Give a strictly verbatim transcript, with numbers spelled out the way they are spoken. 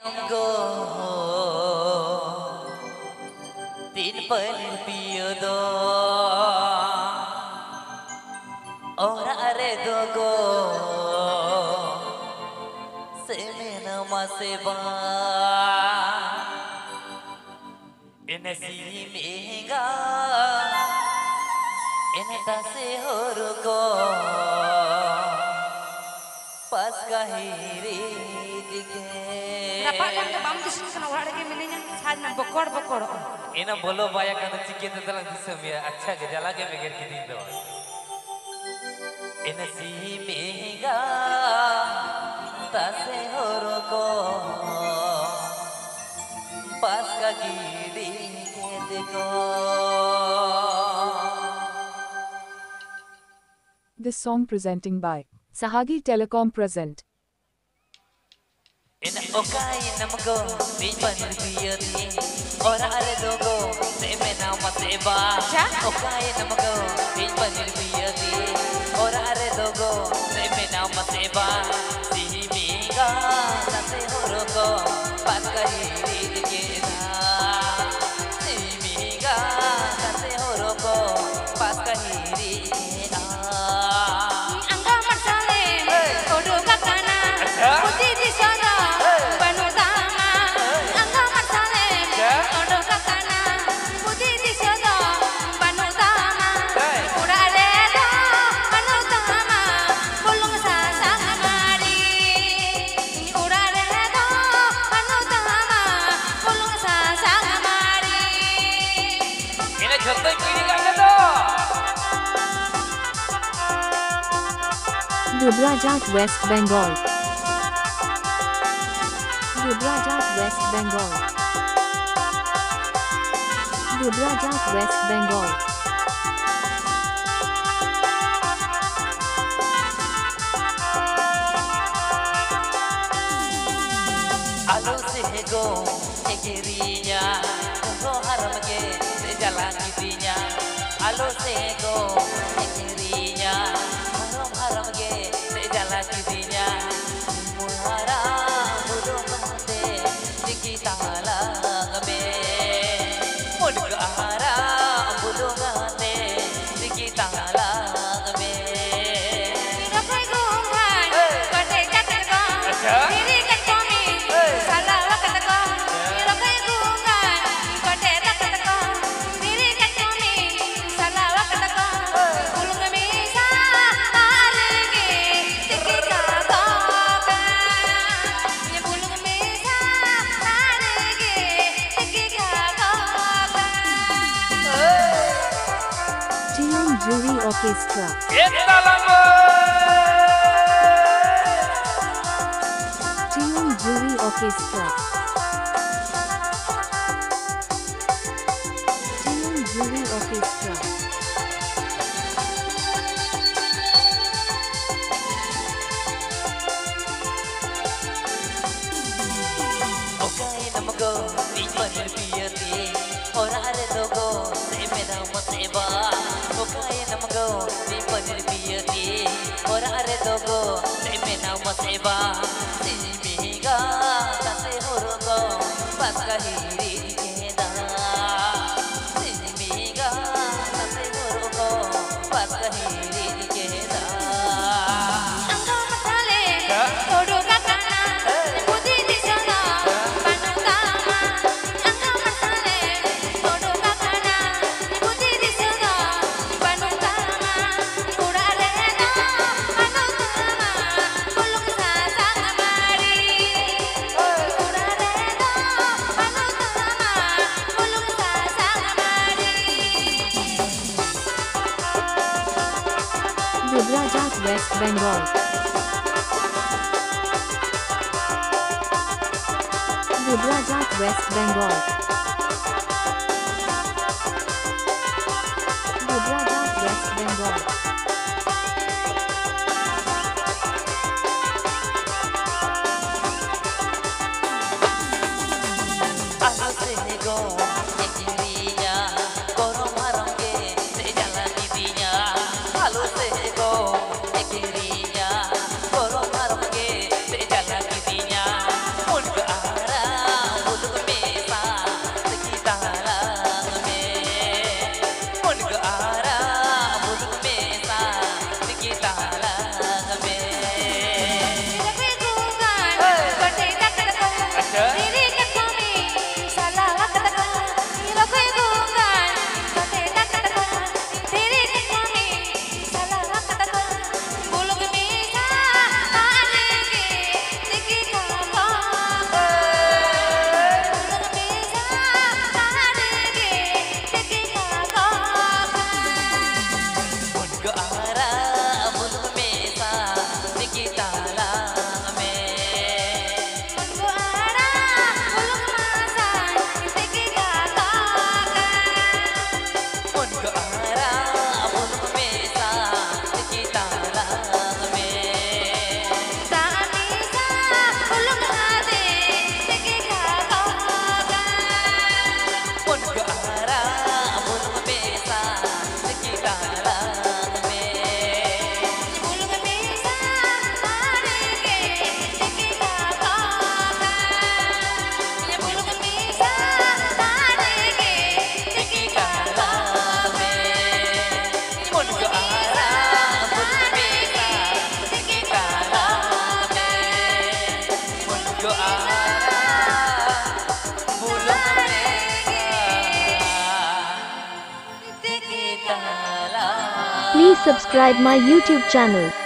ᱜᱚ, ᱛᱤᱱ ᱯᱟᱹᱱᱤᱨ ᱯᱤᱭᱳ ᱫᱚ ᱚᱲᱟᱜ ᱨᱮᱫᱚ ᱜᱚ, ᱥᱮ ᱢᱮᱱᱟᱢᱟ ᱥᱮ ᱵᱟᱝ? ᱮᱱᱮ ᱥᱤᱢ ᱮᱸᱜᱟ, ᱮᱱᱮ ᱛᱟᱥᱮ ᱦᱚᱨᱚ ᱠᱚ, ᱯᱟᱥᱠᱟ ᱦᱤᱨᱤᱡ ᱜᱮ᱾ ᱨᱟᱯᱟᱜ ᱠᱟᱱ ᱫᱚ ᱵᱟᱢ ᱫᱤᱥᱟᱹᱧ ᱠᱟᱱᱟ, ᱚᱲᱟᱜ ᱨᱮᱜᱮ ᱢᱤᱱᱟᱹᱧᱟ, ᱥᱟᱡᱽ ᱢᱮ, ᱵᱚᱠᱚᱲ ᱵᱚᱠᱚᱲᱚᱜᱼᱟ᱾ ᱮᱱᱟ ᱵᱚᱞᱚ ᱵᱟᱭᱟ ᱠᱟᱱ ᱫᱚ ᱪᱤᱠᱟᱹᱛᱮ ᱛᱟᱞᱟᱝ ᱫᱤᱥᱟᱹ ᱢᱮᱭᱟ? ᱟᱪᱪᱷᱟ ᱜᱮ, ᱡᱟᱞᱟ ᱜᱮᱢ ᱮᱜᱮᱨ ᱠᱤᱫᱤᱧ ᱫᱚ᱾ ᱮᱱᱮ ᱥᱤᱢ ᱮᱸᱜᱟ, ᱛᱟᱥᱮ ᱦᱚᱨᱚ ᱠᱚ, ᱯᱟᱥᱠᱟ ᱜᱤᱰᱤ ᱠᱮᱫ ᱠᱚ᱾ This song presenting by Sahagi Telecom present. ᱮᱱ ᱚᱠᱟᱭᱮᱱᱟᱢ ᱜᱚ, ᱤᱧ ᱯᱟᱹᱱᱤᱨ ᱯᱤᱭᱟᱹ ᱫᱤ, ᱚᱲᱟᱜ ᱨᱮᱫᱚ ᱜᱚ, ᱥᱮ ᱢᱮᱱᱟᱢᱟ ᱥᱮ ᱵᱟ? ᱟᱪᱪᱷᱟ᱾ ᱚᱠᱟᱭᱮᱱᱟᱢ ᱜᱚ, ᱤᱧ ᱯᱟᱹᱱᱤᱨ ᱯᱤᱭᱟᱹ ᱫᱤ, ᱚᱲᱟᱜ ᱨᱮᱫᱚ ᱜᱚ, ᱥᱮ ᱢᱮᱱᱟᱢᱟ ᱥᱮ ᱵᱟ? ᱥᱤᱢᱤᱜᱟ ᱛᱟᱥᱮ ᱦᱚᱨᱚ ᱠᱚ, ᱯᱟᱥᱠᱟ ᱦᱤᱨᱤᱡ ᱠᱮᱫᱟ᱾ ᱥᱤᱢᱤᱜᱟ ᱛᱟᱥᱮ ᱦᱚᱨᱚ ᱠᱚ, ᱯᱟᱥᱠᱟ ᱦᱤᱨᱤᱡ ᱠᱮᱫᱟ᱾ ᱟᱸᱜᱟ ᱢᱟᱨᱥᱟᱞᱮ ᱩᱰᱩᱠ ᱟᱠᱟᱱᱟ᱾ ᱟᱪᱪᱷᱟ᱾ ᱯᱩᱛᱷᱤ ᱫᱤᱥᱟᱹ ᱫᱚ ᱵᱟᱹᱱᱩᱜ ᱛᱟᱢᱟ᱾ ᱟᱸᱜᱟ ᱢᱟᱨᱥᱟᱞᱮ ᱩᱰᱩᱠ ᱟᱠᱟᱱᱟ᱾ ᱯᱩᱛᱷᱤ ᱫᱤᱥᱟᱹ ᱫᱚ ᱵᱟᱹᱱᱩᱜ ᱛᱟᱢᱟ᱾ ᱚᱲᱟᱜ ᱨᱮᱫᱚ ᱵᱟᱹᱱᱩᱜ ᱛᱟᱢᱟ᱾ ᱵᱩᱞᱩᱝ ᱥᱟᱥᱟᱝ ᱢᱟᱹᱨᱤᱪ᱾ ᱚᱲᱟᱜ ᱨᱮᱫᱚ ᱵᱟᱹᱱᱩᱜ ᱛᱟᱢᱟ᱾ ᱵᱩᱞᱩᱝ ᱥᱟᱥᱟᱝ ᱢᱟᱹᱨᱤᱪ᱾ ᱤᱱᱟᱹ ᱡᱷᱚᱛᱚᱧ ᱠᱤᱨᱤᱧ ᱟᱯᱮ ᱫᱚ᱾ Dubraja, West Bengal. Dubraja, West Bengal. Dubraja, West Bengal. ᱟᱞᱚ ᱥᱮ ᱜᱚ ᱮᱜᱮᱨᱤᱧᱟ, ᱜᱚ ᱦᱟᱨᱟᱢ ᱜᱮ ᱡᱟᱞᱟ ᱠᱤᱫᱤᱧᱟ᱾ ᱟᱞᱚ ᱥᱮ ᱜᱚ ᱮᱜᱮᱨᱤᱧᱟ, ᱜᱚ ᱦᱟᱨᱟᱢ ᱜᱮ ᱡᱟᱞᱟ ᱠᱤᱫᱤᱧᱟ᱾ ᱩᱢᱩᱞ ᱦᱟᱨᱟ ᱵᱩᱨᱩ ᱠᱷᱚᱱ ᱛᱮ ᱛᱟᱞᱟᱝ ᱢᱮ, ᱢᱩᱱᱜᱟᱹ ᱟᱨᱟᱜ ᱵᱩᱞᱩᱝ ᱟᱛᱮ ᱛᱤᱠᱤ ᱛᱟᱞᱟᱝ ᱢᱮ᱾ ᱨᱚᱠᱚᱡ ᱜᱚᱸᱜᱷᱟ ᱠᱚᱴᱮᱡ ᱠᱟᱛᱮ ᱠᱚ, ᱟᱪᱪᱷᱟ᱾ ᱫᱷᱤᱨᱤ ᱠᱟᱴᱠᱚᱢᱤᱧ ᱥᱟᱞᱟ ᱟᱠᱟᱫ ᱠᱚ᱾ ᱨᱚᱠᱚᱡ ᱜᱚᱸᱜᱷᱟ ᱠᱚᱴᱮᱡ ᱠᱟᱛᱮ ᱠᱚ, ᱫᱷᱤᱨᱤ ᱠᱟᱴᱠᱚᱢᱤᱧ ᱥᱟᱞᱟ ᱟᱠᱟᱫ ᱠᱚ᱾ ᱵᱩᱞᱩᱝ ᱢᱮᱥᱟ ᱟᱨ ᱜᱮ ᱛᱤᱠᱤ ᱠᱟᱠᱚ ᱠᱟᱱ᱾ ᱵᱩᱞᱩᱝ ᱢᱮᱥᱟ ᱟᱨ ᱜᱮ ᱛᱤᱠᱤ ᱠᱟᱠᱚ ᱠᱟᱱ᱾ Tune Jury Orchestra. ᱮᱠ ᱛᱟᱞᱟᱝ ᱢᱮ᱾ Tune Jury Orchestra. Tune Jury Orchestra. ᱚᱠᱟᱭᱮᱱᱟᱢ ᱜᱚ ᱤᱧ ᱯᱟᱹᱦᱤᱞ ᱯᱤᱭᱟᱹᱛᱤ, ᱚᱲᱟᱜ ᱨᱮᱫᱚ ᱜᱚ ᱥᱮ ᱢᱮᱱᱟᱢ ᱥᱮ ᱵᱟᱝ? ᱚᱠᱟᱭᱮᱱᱟᱢ ᱜᱚ ᱤᱧ ᱯᱟᱹᱦᱤᱞ ᱯᱤᱭᱟᱹᱛᱤ, ᱚᱲᱟᱜ ᱨᱮᱫᱚ ᱜᱚ ᱥᱮ ᱢᱮᱱᱟᱢ ᱥᱮ ᱵᱟᱝ? ᱥᱤᱧ ᱢᱤᱦᱤᱜᱟ ᱛᱟᱥᱮ ᱦᱚᱨᱚᱜ ᱜᱚ ᱯᱟᱥᱠᱟ ᱦᱤᱨᱤᱡ ᱠᱮᱫᱟ᱾ ᱥᱤᱧ ᱢᱤᱦᱤᱜᱟ ᱛᱟᱥᱮ ᱦᱚᱨᱚᱜ ᱜᱚ ᱯᱟᱥᱠᱟ ᱦᱤᱨᱤᱡ ᱠᱮᱫᱟ᱾ ᱟᱸᱜᱟ ᱢᱟᱨᱥᱟᱞᱮ ᱩᱰᱩᱠ ᱟᱠᱟᱱᱟ, ᱵᱩᱫᱷᱤ ᱫᱤᱥᱟᱹ ᱫᱚ ᱵᱟᱹᱱᱩᱜ ᱛᱟᱢᱟ᱾ ᱟᱸᱜᱟ ᱢᱟᱨᱥᱟᱞᱮ ᱩᱰᱩᱠ ᱟᱠᱟᱱᱟ, ᱵᱩᱫᱷᱤ ᱫᱤᱥᱟᱹ ᱫᱚ ᱵᱟᱹᱱᱩᱜ ᱛᱟᱢᱟ᱾ ᱚᱲᱟᱜ ᱨᱮᱫᱚ ᱵᱟᱹᱱᱩᱜ ᱛᱟᱢᱟ ᱵᱩᱞᱩᱝ ᱥᱟᱥᱟᱝ ᱢᱟᱹᱨᱤᱪ᱾ ᱚᱲᱟᱜ ᱨᱮᱫᱚ ᱵᱟᱹᱱᱩᱜ ᱛᱟᱢᱟ ᱵᱩᱞᱩᱝ ᱥᱟᱥᱟᱝ ᱢᱟᱹᱨᱤᱪ᱾ Dubraja, West Bengal. Dubraja, West Bengal. Dubraja, West Bengal. ᱟᱞᱚ ᱥᱮ ᱜᱚ ᱮ ᱠᱤᱨᱤᱧᱟ, ᱜᱚᱨᱚᱢ ᱦᱟᱨᱚᱢ ᱜᱮ ᱥᱮ ᱡᱟᱞᱟ ᱠᱤᱫᱤᱧᱟ᱾ ᱟᱞᱚ ᱥᱮ ᱜᱚ ᱮ ᱠᱤᱨᱤᱧᱟ, ᱜᱚᱨᱚᱢ ᱦᱟᱨᱚᱢ ᱜᱮ ᱥᱮ ᱡᱟᱞᱟ ᱠᱤᱫᱤᱧᱟ᱾ ᱢᱩᱱᱜᱟᱹ ᱟᱨᱟᱜ subscribe my YouTube channel.